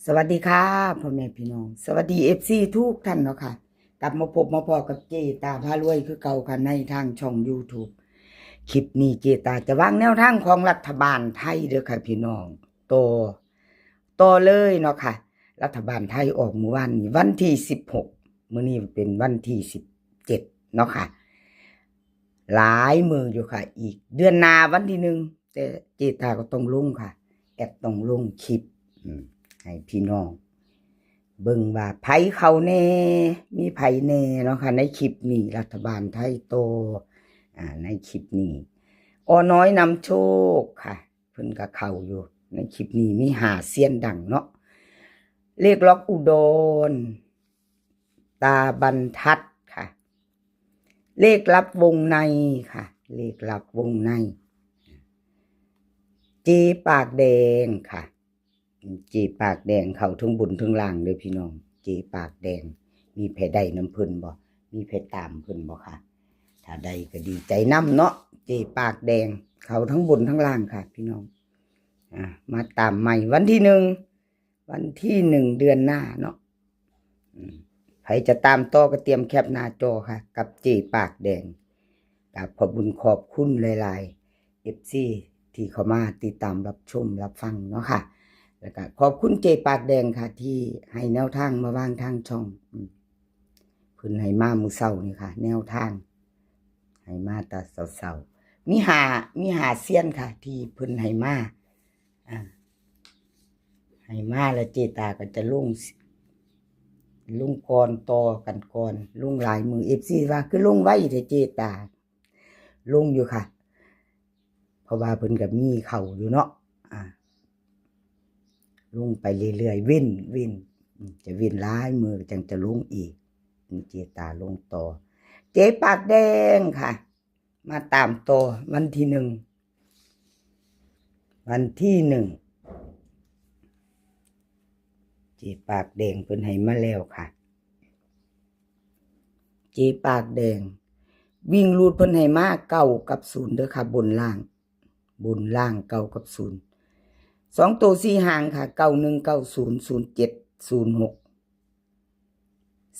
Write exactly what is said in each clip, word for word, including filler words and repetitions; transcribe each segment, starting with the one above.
สวัสดีค่ะ พ่อแม่พี่น้อง สวัสดี เอฟซี ทุกท่านเนาะค่ะ กลับมาพบมาพ้อกับเจตาพารวยคือเก่าค่ะ ในทางช่อง YouTube คลิปนี้เจตาจะวางแนวทางของรัฐบาลไทยเด้อค่ะพี่น้อง ต่อ ต่อเลยเนาะค่ะ รัฐบาลไทยออกมื้อวานนี้วันที่สิบหก มื้อนี้เป็นวันที่สิบเจ็ดเนาะค่ะ หลายมื้ออยู่ค่ะ อีกเดือนหน้าวันที่หนึ่ง แต่เจตาก็ต้องลงค่ะ แอดต้องลงคลิป อืม ให้พี่น้อง เบิ่งว่าไผเข้าแน่ มีไผแน่เนาะค่ะ ในคลิปนี้รัฐบาลไทยต่อ อ่า ในคลิปนี้ อน้อยนำโชคค่ะ เพิ่นก็เข้าอยู่ ในคลิปนี้มีห้าเซียนดังเนาะ เลขล็อกอุดร ตาบรรทัดค่ะ เลขลับวงในค่ะ เลขลับวงใน เจปากแดงค่ะ เจปากแดงเข้าทั้งบนทั้งล่างเลยพี่น้อง เจปากแดง มีไผได้นำเพิ่นบ่ มีไผตามเพิ่นบ่คะ ถ้าได้ก็ดีใจนำเนาะ เจปากแดง เข้าทั้งบนทั้งล่างค่ะพี่น้อง อ่า มาตามใหม่วันที่หนึ่ง วันที่หนึ่งเดือนหน้าเนาะ อืม ไผจะตามต่อก็เตรียมแคปหน้าจอค่ะ กับเจปากแดง กราบขอบบุญขอบคุณหลายๆ เอฟซี ที่เข้ามาติดตามรับชมรับฟังเนาะค่ะ แล้วก็ขอบคุณเจปากแดงค่ะ ที่ให้แนวทางมาวางทางช่อง อืม เพิ่นให้มามื้อเช้านี่ค่ะ แนวทาง ให้มาแต่เช้าๆ มีห้า มีห้าเซียนค่ะ ที่เพิ่นให้มา อ่า ให้มาแล้วเจตาก็จะลง ลงก่อนต่อกันก่อน ลงหลายมื้อ เอฟซี ว่าคือลงไวแท้เจตา ลงอยู่ค่ะ เพราะว่าเพิ่นก็มีเข้าอยู่เนาะ อ่า ลงไปเรื่อยๆ เว้น เว้น อืม จะเว้นหลายมื้อจั่งจะลงอีก นี่เจตาลงต่อ เจปากแดงค่ะ มาตามต่อวันที่หนึ่ง วันที่หนึ่ง เจปากแดงเพิ่นให้มาแล้วค่ะ เจปากแดง วิ่งรูดเพิ่นให้มาเก้ากับศูนย์เด้อค่ะ บนล่าง บนล่างเก้ากับศูนย์ สองตัวสี่หางค่ะ เก้าหนึ่ง เก้าศูนย์ ศูนย์เจ็ด ศูนย์หก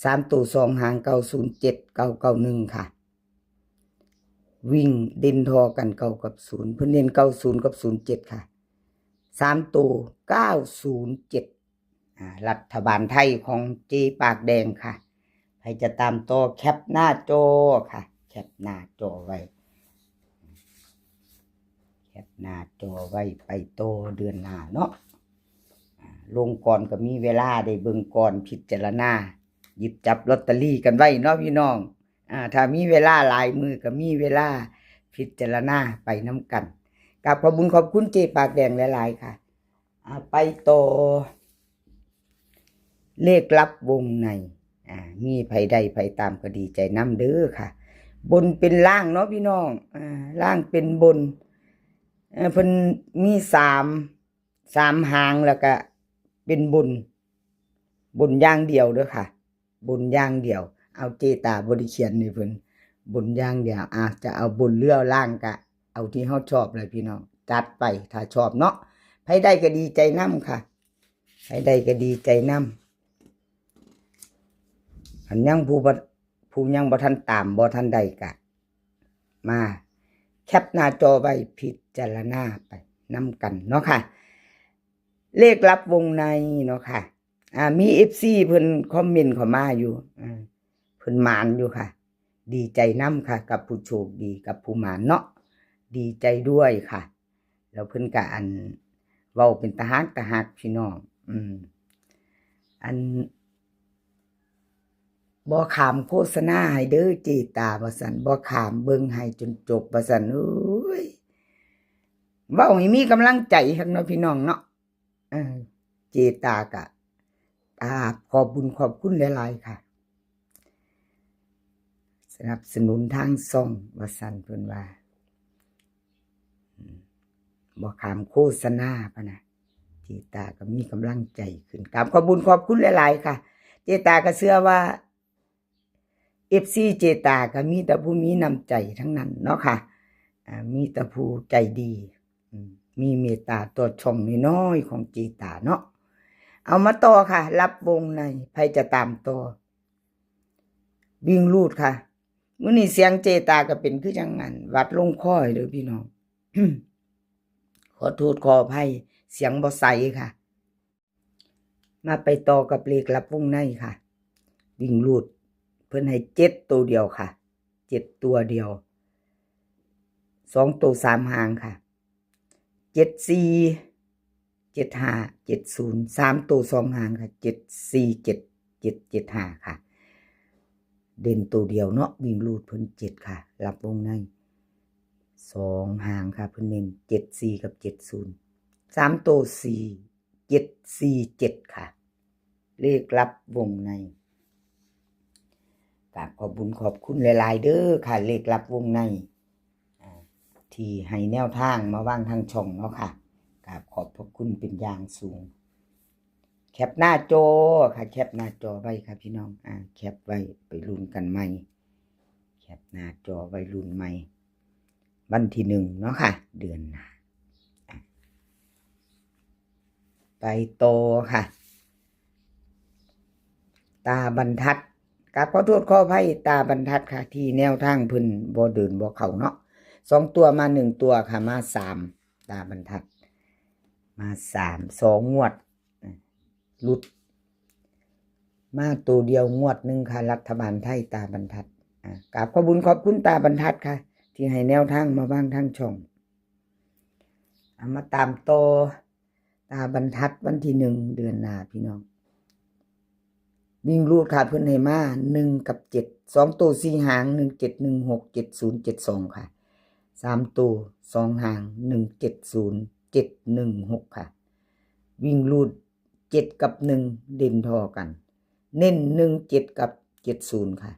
สามตัวสองหาง เก้าศูนย์เจ็ด เก้าเก้าหนึ่ง ค่ะ วิ่งเด่นทอกันเก้ากับศูนย์ เพิ่นเน้นเก้าศูนย์กับศูนย์เจ็ดค่ะ สามตัว เก้าศูนย์เจ็ด อ่า รัฐบาลไทยของเจปากแดงค่ะ ไผจะตามต่อแคปหน้าจอค่ะ แคปหน้าจอไว้ แคปหน้าจอไว้ไปต่อเดือนหน้าเนาะ อ่า ลงก่อนก็มีเวลาได้เบิ่งก่อนพิจารณา หยิบจับลอตเตอรี่กันไว้เนาะพี่น้อง อ่า ถ้ามีเวลาหลายมื้อก็มีเวลาพิจารณาไปนำกัน กราบขอบบุญขอบคุณเจปากแดงหลายๆ ค่ะ อ่า ไปต่อ เลขลับวงใน อ่า มีไผได้ไผตามก็ดีใจนำเด้อค่ะ บนเป็นล่างเนาะพี่น้อง อ่า ล่างเป็นบน เอ่อ เพิ่นมีสาม สามหางแล้วก็เป็นบน บนอย่างเดียวเด้อค่ะ บนอย่างเดียว เอาเจตาบ่ได้เขียนให้เพิ่น บนอย่างเดียว อ่ะ จะเอาบนหรือเอาล่างก็เอาที่เฮาชอบเลยพี่น้อง จัดไปถ้าชอบเนาะ ไผได้ก็ดีใจนำค่ะ ไผได้ก็ดีใจนำ อันยังผู้บ่ ผู้ยังบ่ทันตาม บ่ทันได้ก็มาแคปหน้าจอไว้พิจารณาไปนำกันเนาะค่ะ เลขลับวงในเนาะค่ะ อ่า มี เอฟซี เพิ่นคอมเมนต์เข้ามาอยู่ อ่า เพิ่นหมานอยู่ค่ะ ดีใจนำค่ะ กับผู้โชคดี กับผู้หมานเนาะ ดีใจด้วยค่ะ แล้วเพิ่นก็อัน เว้าเป็นตาฮักตาฮักพี่น้อง อืม อัน บ่ขามโฆษณาให้เด้อเจตา ว่าซั่น บ่ขามเบิ่งให้จนจบ ว่าซั่น โอ้ย เว้าให้มีกำลังใจคักเนาะพี่น้องเนาะ เออ เจตากะ กราบขอบบุญขอบคุณหลายๆ ค่ะ สนับสนุนทางช่อง ว่าซั่นเพิ่นว่า อืม บ่ขามโฆษณาพะนะ เจตาก็มีกำลังใจขึ้น กราบขอบบุญขอบคุณหลายๆ ค่ะ เจตาก็เชื่อว่า เอฟซี เจตาก็มีแต่ผู้มีน้ำใจทั้งนั้นเนาะค่ะ อ่า มีแต่ผู้ใจดี อืม มีเมตตาต่อช่องน้อยๆ ของเจตาเนาะ เอามาต่อค่ะ รับวงใน ไผจะตามต่อ วิ่งรูดค่ะ มื้อนี้เสียงเจตาก็เป็นคือจังอันหวัดลงคอเด้อพี่น้อง ขอโทษขออภัย เสียงบ่ใสค่ะ มาไปต่อกับเลขรับวงในค่ะ วิ่งรูด เพิ่นให้เจ็ดตัวเดียวค่ะ เจ็ดตัวเดียว สองตัวสามหางค่ะ เจ็ดสี่ เจ็ดห้า เจ็ดศูนย์ สามตัวสองหางค่ะ เจ็ดสี่เจ็ด เจ็ดเจ็ดห้าค่ะ เด่นตัวเดียวเนาะ วิ่งรูดเพิ่นเจ็ดค่ะ รับวงใน สองหางค่ะ เพิ่นเน้นเจ็ดสี่กับเจ็ดศูนย์ สามตัวสี่ เจ็ดสี่เจ็ดค่ะ เลขรับวงใน กราบขอบบุญขอบคุณหลายๆเด้อค่ะ เลขรับวงใน อ่า ที่ให้แนวทางมาวางทางช่องเนาะค่ะ กราบขอบพระคุณเป็นอย่างสูง แคปหน้าจอค่ะ แคปหน้าจอไว้ค่ะพี่น้อง อ่า แคปไว้ไปลุ้นกันใหม่ แคปหน้าจอไว้ลุ้นใหม่ วันที่หนึ่งเนาะค่ะ เดือนหน้า อ่ะ ไปต่อค่ะ ตาบรรทัด กราบขอโทษขออภัย ตาบรรทัดค่ะ ที่แนวทางเพิ่นบ่เดินบ่เข้าเนาะ สองตัวมาหนึ่งตัวค่ะ มาสาม ตาบรรทัด มาสาม สองงวด หลุด มาตัวเดียวงวดหนึ่งค่ะ รัฐบาลไทย ตาบรรทัด อ่ะ กราบขอบบุญขอบคุณตาบรรทัดค่ะ ที่ให้แนวทางมาวางทางช่อง เอามาตามต่อ ตาบรรทัดวันที่หนึ่งเดือนหน้าพี่น้อง วิ่งรูดค่ะ เพิ่นให้มาหนึ่งกับเจ็ด สองตัวสี่หาง หนึ่งเจ็ด หนึ่งหก เจ็ดศูนย์ เจ็ดสองค่ะ สามตัวสองหาง หนึ่งเจ็ดศูนย์ เจ็ดหนึ่งหกค่ะ วิ่งรูดเจ็ดกับหนึ่งเด่นทอกัน เน้นหนึ่งเจ็ดกับเจ็ดศูนย์ค่ะ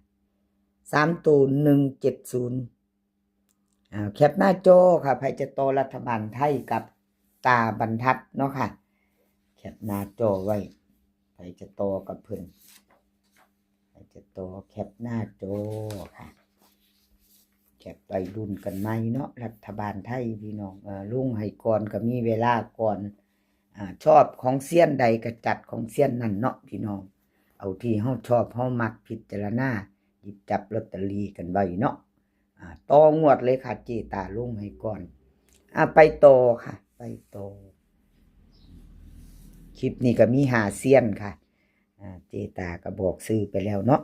สามตัวหนึ่งเจ็ดศูนย์ อ่า แคปหน้าจอค่ะ ไผจะต่อรัฐบาลไทยกับตาบรรทัดเนาะค่ะ แคปหน้าจอไว้ ไผจะต่อกับเพิ่น ไผจะต่อ แคปหน้าจอค่ะ แคปไว้ลุ้นกันใหม่เนาะ รัฐบาลไทยพี่น้อง เอ่อ ลงให้ก่อนก็มีเวลาก่อน อ่า ชอบของเซียนใดก็จัดของเซียนนั่นเนาะพี่น้อง เอาที่เฮาชอบเฮามักพิจารณาหยิบจับลอตเตอรี่กันไว้เนาะ อ่า ต่องวดเลยค่ะ เจตาลงให้ก่อน อ่า ไปต่อค่ะ ไปต่อ คลิปนี้ก็มีห้าเซียนค่ะ อ่า เจตาก็บอกชื่อไปแล้วเนาะ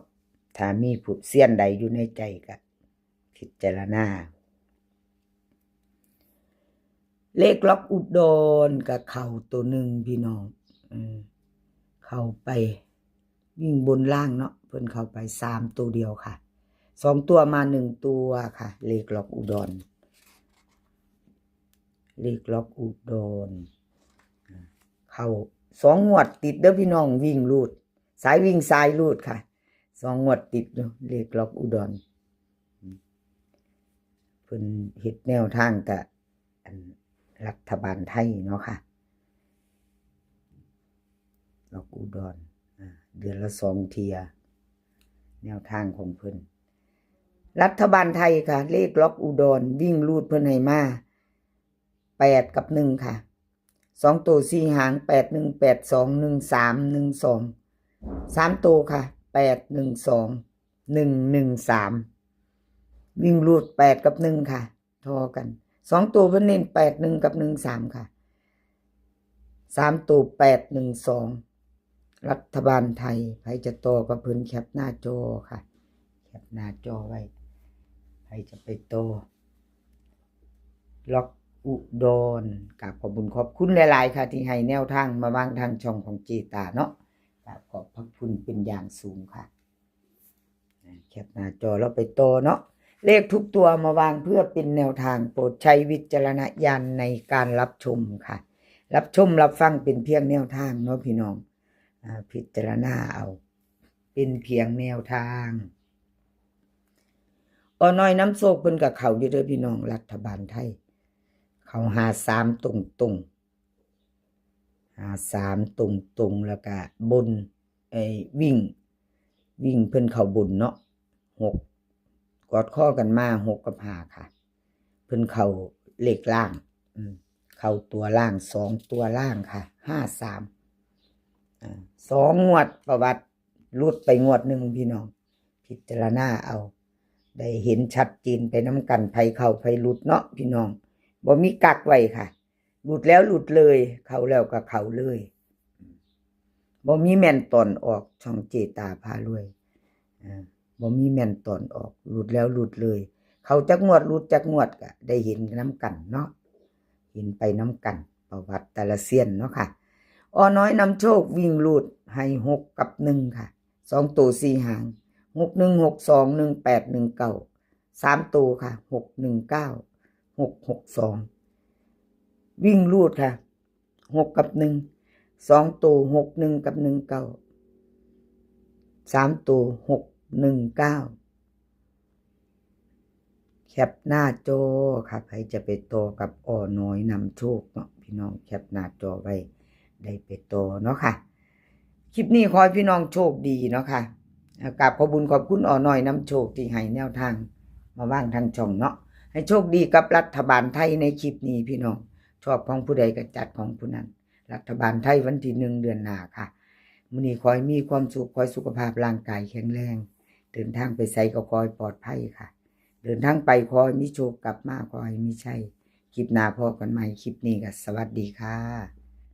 ถ้ามีผู้เซียนใดอยู่ในใจก็พิจารณา เลขล็อกอุดรก็เข้าตัวหนึ่งพี่น้อง อืม เข้าไป วิ่งบนล่างเนาะ เพิ่นเข้าไปสามตัวเดียวค่ะ สองตัวมาหนึ่งตัวค่ะ เลขล็อกอุดร เลขล็อกอุดร อ่า เข้าสองงวดติดเด้อพี่น้อง วิ่งรูด สายวิ่งสายรูดค่ะ สองงวดติดอยู่ เลขล็อกอุดร เพิ่นเฮ็ดแนวทางกะ อัน รัฐบาลไทยเนาะค่ะ ล็อกอุดร อ่า เดือนละสองเทื่อ แนวทางของเพิ่น รัฐบาลไทยค่ะ เลขล็อกอุดร วิ่งรูดเพิ่นให้มา แปดกับหนึ่งค่ะ สองตัวสี่หาง แปดหนึ่ง แปดสอง หนึ่งสาม หนึ่งสอง สามตัวค่ะ แปดหนึ่งสอง หนึ่งหนึ่งสาม วิ่งรูดแปดกับหนึ่งค่ะ ทอกัน สองตัวเพิ่นเน้นแปดหนึ่งกับหนึ่งสามค่ะ สามตัวแปดหนึ่งสอง รัฐบาลไทย ไผจะต่อกับเพิ่นแคปหน้าจอค่ะ แคปหน้าจอไว้ ไผจะไปต่อ ล็อกอุดร กราบขอบบุญขอบคุณหลายๆค่ะ ที่ให้แนวทางมาวางทางช่องของเจตาเนาะ กราบขอบพระคุณเป็นอย่างสูงค่ะ แคปหน้าจอแล้วไปต่อเนาะ เลขทุกตัวมาวางเพื่อเป็นแนวทาง โปรดใช้วิจารณญาณในการรับชมค่ะ รับชมรับฟังเป็นเพียงแนวทางเนาะพี่น้อง อ่า พิจารณาเอา เป็นเพียงแนวทาง ป้าน้อยนำโชคเพิ่นก็เข้าอยู่เด้อพี่น้อง รัฐบาลไทย เข้าห้าสามตรงๆ ห้าสามตรงๆ แล้วก็บน เอ้ย วิ่ง วิ่งเพิ่นเข้าบนเนาะ หก กอดข้อกันมา หกกับห้าค่ะ เพิ่นเข้าเลขล่าง อืม เข้าตัวล่าง สองตัวล่างค่ะ ห้าสาม อ่า สองงวดประวัติ หลุดไปงวดหนึ่งพี่น้อง พิจารณาเอา ได้เห็นชัดเจนไปนำกัน ไผเข้าไผหลุดเนาะพี่น้อง บ่มีกักไว้ค่ะ หลุดแล้วหลุดเลย เข้าแล้วก็เข้าเลย บ่มีแม่นตอนออก ช่องเจตาพารวย อ่า บ่มีแม่นตอนออก หลุดแล้วหลุดเลย เข้าจักงวดหลุดจักงวดก็ได้เห็นนำกันเนาะ เห็นไปนำกัน ประวัติแต่ละเซียนเนาะค่ะ อ.น้อยนำโชควิ่งรูดให้หกกับหนึ่งค่ะ สองตัวสี่หาง หกหนึ่ง หกสอง หนึ่งแปด หนึ่งเก้า สามตัวค่ะ หกหนึ่งเก้า หกหกสอง วิ่งรูดค่ะ หกกับหนึ่ง สองตัว หกหนึ่ง กับ หนึ่งเก้า สามตัว หกหนึ่งเก้า แคปหน้าจอค่ะ ใครจะไปต่อกับ อ.น้อยนำโชคเนาะพี่น้อง แคปหน้าจอไว้ ได้ไปต่อเนาะค่ะ คลิปนี้ขอให้พี่น้องโชคดีเนาะค่ะ กราบขอบบุญขอบคุณ อ.น้อยนำโชคที่ให้แนวทาง มาว่างทางช่องเนาะ ให้โชคดีกับรัฐบาลไทยในคลิปนี้พี่น้อง ชอบของผู้ใดก็จัดของผู้นั้น รัฐบาลไทยวันที่หนึ่งเดือนหน้าค่ะ มื้อนี้ขอให้มีความสุข ขอให้สุขภาพร่างกายแข็งแรง เดินทางไปไสก็ขอให้ปลอดภัยค่ะ เดินทางไปขอให้มีโชค กลับมาขอให้มีชัย คลิปหน้าพ้อกันใหม่ คลิปนี้ก็สวัสดีค่ะ